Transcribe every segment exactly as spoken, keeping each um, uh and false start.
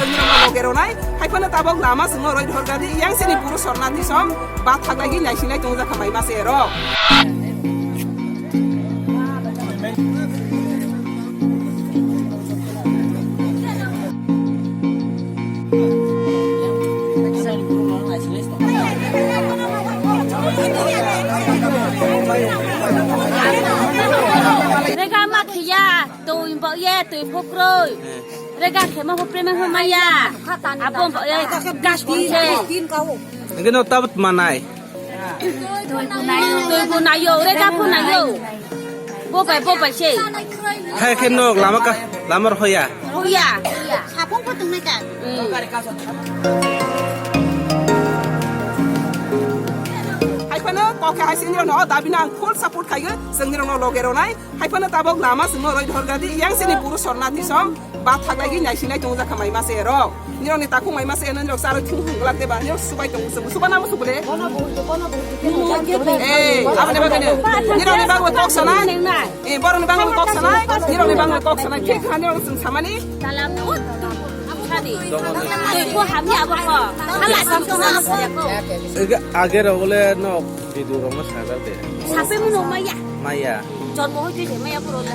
Chwng nirok no loge ronai, hai phano tabok lama chwngno roi dhorgadi, yang sini buru sorna tisom, ba thaglai gi naisinai tongjakha mai mase rok. Rega ma khiya, twi bo ye, twi phukroi. Rega khema ho premeng ho maya. Abo bo ye, gas din se. Hingke no tabot manai. Twi bo nayo, rega pho nayo. Bo bai, bo bai se. Hai khe nok lama ka, lama rw hoya. Hoya. Sapung pho tongnai ka. Hai phano kok khe hai se nirok no dabi nang full support khaigwi, chwng nirok no loge ronai. Hai phano tabok lama chwngno roi dhorgadi, yang sini buru sorna tisom, ba thaglai gi naisinai tongjakha mai mase rok. Nirok ni takhuk mai mase no nirok charo thung thung glak deba, nirok subai tong musu, suba na musu bole. Eh, aboni bagwi no. Nirok ni bagwi kok sanai. Eh, borok ni bagwi kok sanai. Nirok ni bagwi kok sanai. Thik kha nirok chwng samani. Twi ko hamya abo ko. Hala sam ko. Ege age rok le no video rok no sajak de. Sape muno maya. Maya. Jonmo hoi twi maya puro le.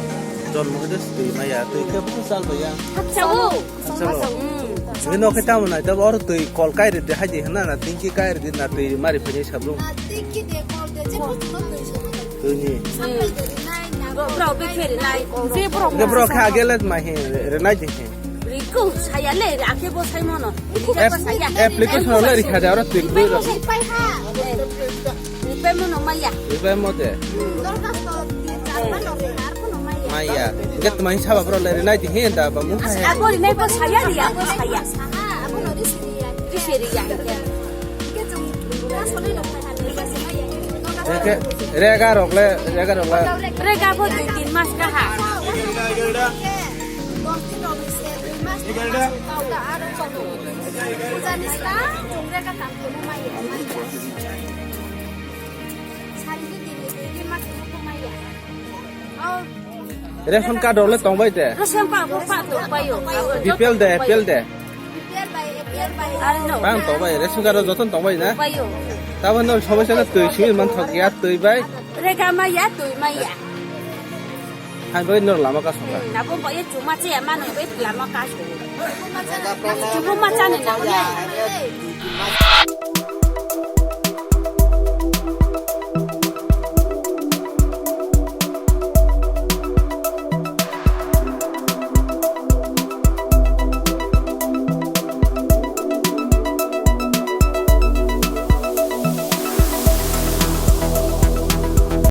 Jonmo hoi twi maya. Twi ke bu sal baya. Haksa o. Haksa o. Ino ke tamo na, da oro twi kol kai re de haji hana na, tingki kai re de na, twi mari phani sabrung. Tingki de kol de je bu no twi so. Twi ni. Sape de nai na. Bro, be khere nai. Je bro. Ke bro kha gelet ma he, re nai de he. Riku saya le, akhe bo sai mono. App-, application le rikha de aro twi bro. Pai ha. Ripe mono maya. Ripe mo de. Dorkas to, maya. Get mai saba bro le rinai di henda ba mu. Ako rinai ko saya ri, ako saya. Ri seri ya. Rega rok le, rega rok le. Rega bo dui tin mas kaha. Ration card rok le tongbai de? Ration card bo pa tongbai o. B P L de, A P L de? Bang tongbai, ration card rok joto tongbai na? Tongbai o. Tabo no sobai sana twi simi man thok ya, twi bai. Rega maya, twi maya. Hai bai nor lama ka songkha. Hmm, nabo bai chuma che ya mano bai lama ka song. Chuma ma chane na.